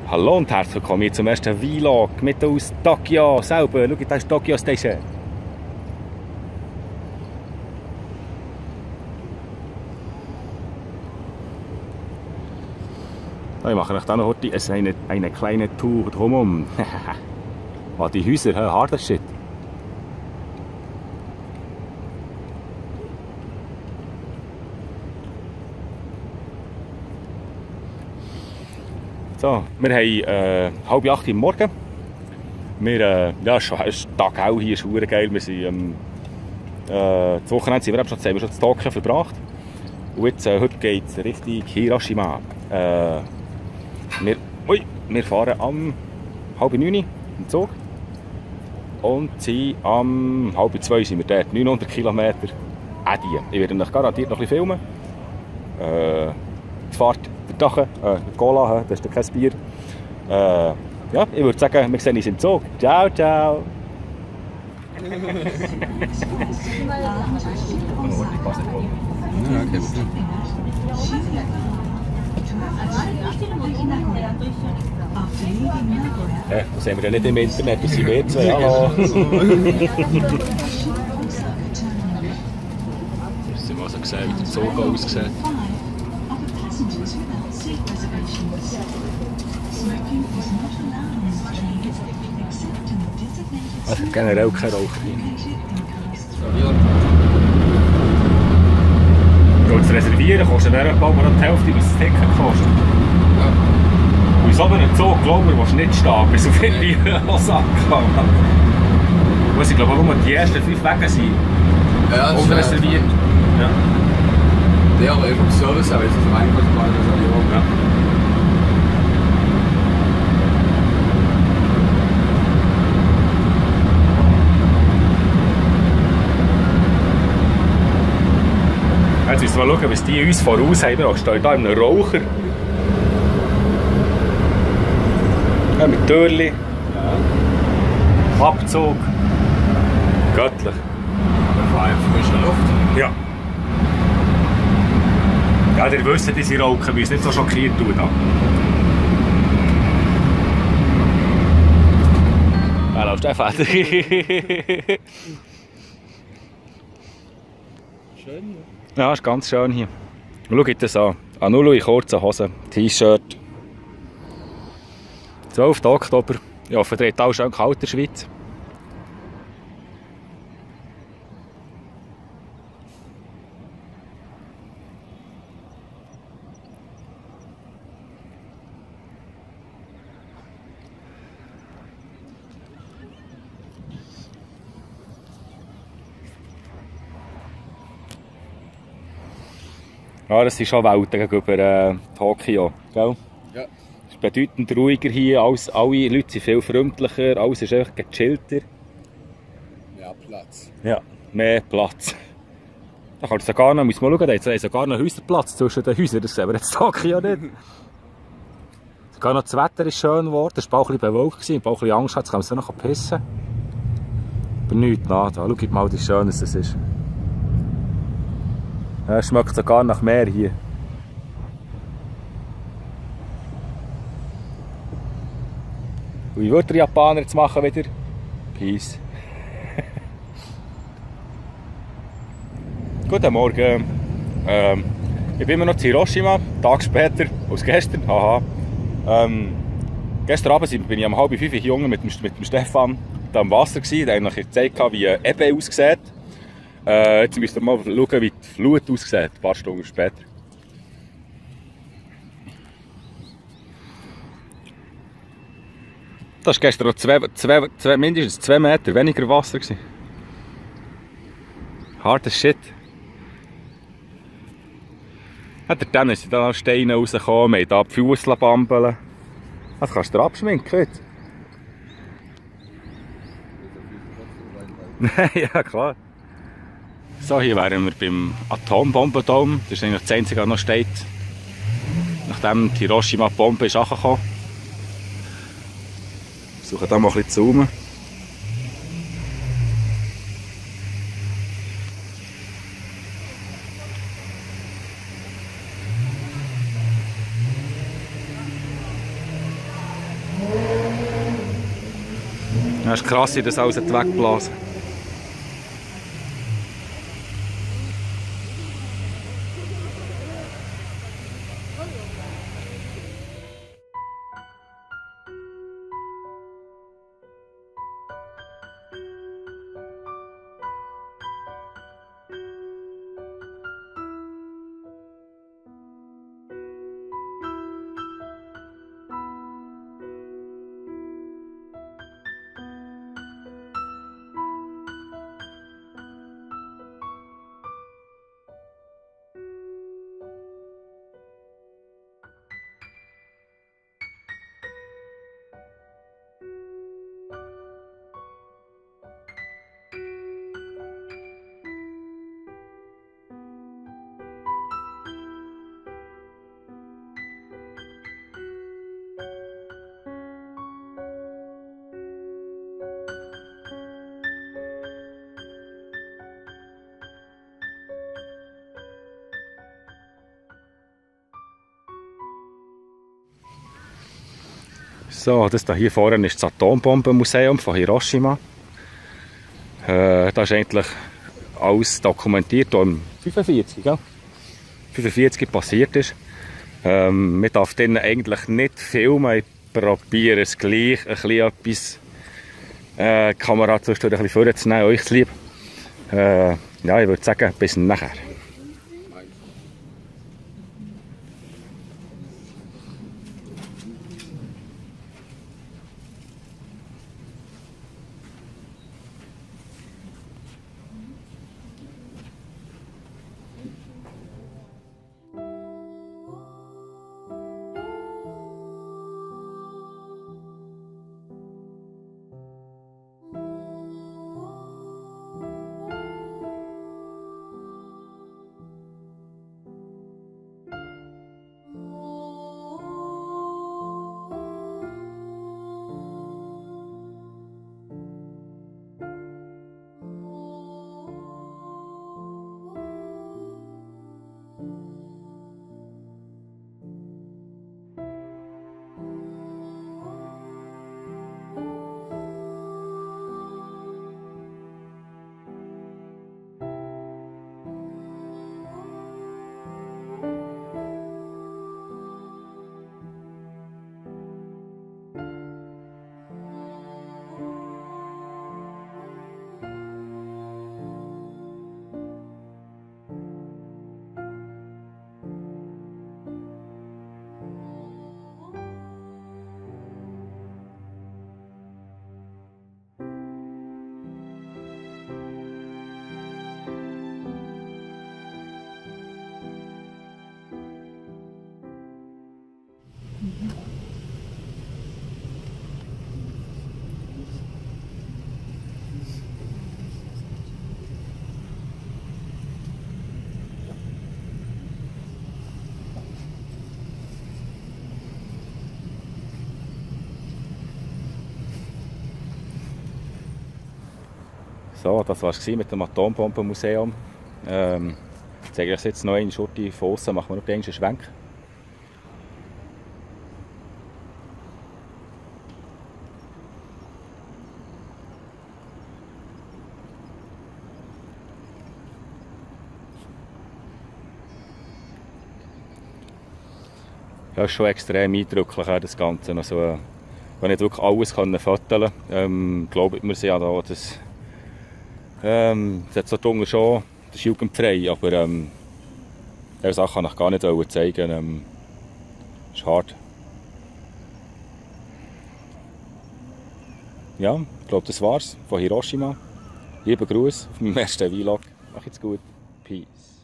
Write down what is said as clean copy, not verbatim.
Hallo und herzlich willkommen hier zum ersten Vlog mit aus Tokio selber. Schau, das ist Tokyo Station. Ich mache euch dann noch heute eine kleine Tour drumherum. Oh, die Häuser, harter Shit. So, wir haben 7:30 Uhr am Morgen. Ja, ist der Tag auch hier, ist verdammt geil. Wir sind, das Wochenende sind wir schon in Tokio verbracht. Und jetzt, heute geht es Richtung Hiroshima. Wir fahren am 8:30 im Zug. Und sind am 1:30 sind wir dort, 900 Kilometer. Ich werde euch garantiert noch ein bisschen filmen. Die Fahrt der Dache, Cola, das ist kein Bier. Ja, ich würde sagen, wir sehen uns im Zug. Ciao, ciao! Das sehen wir ja nicht im Internet, das sind wir zwei. Hallo! Jetzt haben wir also gesehen, wie der Zug aussieht. Also generell kein Raucher hier. Ja. Zu reservieren kostet dann etwa noch die Hälfte, was das Ticket kostet. Ja. Und in so einem Zug, glaube ich, willst du nicht stehen, bis auf irgendwie Osaka. Ich glaube auch nur die ersten 5 Wege sind unreserviert. Ja, aber im Service habe ich das reingekommen, ja. Jetzt müssen wir mal schauen, was die uns voraus haben. Wir stehen hier in einem Raucher. Ja, mit Türchen. Ja. Abzug. Göttlich. Vor allem frische Luft. Ja. Ja, ihr wisst, diese Rauchen müssen nicht so schockiert tun. Hallo Stefan. Schön, ja, ist ganz schön hier. Schaut das an. Anulu in kurzen Hosen, T-Shirt. 12. Oktober. Ich hoffe, ihr habt auch schön kalt in der Schweiz. Ja, das sind schon Welten gegenüber Tokio, gell? Ja. Es ist bedeutend ruhiger hier, alle Leute sind viel freundlicher, alles ist einfach gechillter. Mehr Platz. Ja, mehr Platz. Da kannst du sogar noch, muss man schauen, da ist sogar noch Häuserplatz zwischen den Häusern, das sehen wir jetzt in Tokio nicht. Sogar noch das Wetter ist schön geworden, es war auch ein bisschen bewölkt, ich habe auch ein bisschen Angst gehabt, jetzt kann man es noch pissen. Aber nichts, da schaut mal, wie schön es ist. Ja, es schmeckt sogar nach Meer hier. Und wie würde der Japaner jetzt machen wieder? Peace. Guten Morgen. Ich bin immer noch in Hiroshima, einen Tag später als gestern. Haha. Gestern Abend bin ich um 4:30 hier unten mit dem Stefan da am Wasser gewesen. Der hat eigentlich gezeigt, wie Ebe aussieht. Jetzt müsst ihr mal schauen, wie die Flut aussieht, ein paar Stunden später. Das war gestern noch mindestens 2 Meter weniger Wasser. Hartes Shit. Dann sind da Steine rausgekommen, wir haben hier die Füße bambeln. Das kannst du dir abschminken jetzt. Ja, klar. So, hier wären wir beim Atombombendom. Das ist eigentlich das Einzige, was noch steht. Nachdem die Hiroshima-Bombe ist angekommen. Wir versuchen hier mal ein bisschen zu zoomen. Das ist krass, wie das alles wegblasen. So, das hier vorne ist das Atombombenmuseum von Hiroshima. Da ist eigentlich alles dokumentiert, was im 45, ja? 45 passiert ist. Man darf denen eigentlich nicht filmen. Ich probiere es gleich, ein bisschen etwas die Kamera zwischendurch ein bisschen vorzunehmen, euch zu lieb. Ja, ich würde sagen, bis nachher. So, das war es mit dem Atombombenmuseum. Ich zeige euch jetzt noch eine Schurte von außen, machen wir noch einen Schwenk. Das ist schon extrem eindrücklich, das Ganze. Also, wenn ich wirklich alles fotografieren kann, glaubt mir sehr, dass es hat so dunkel schon, das ist jugendfrei, aber diese Sache kann ich gar nicht zeigen. Ist hart. Ja, ich glaube, das war's von Hiroshima. Lieber Gruß auf meinem ersten Vlog. Macht's gut. Peace.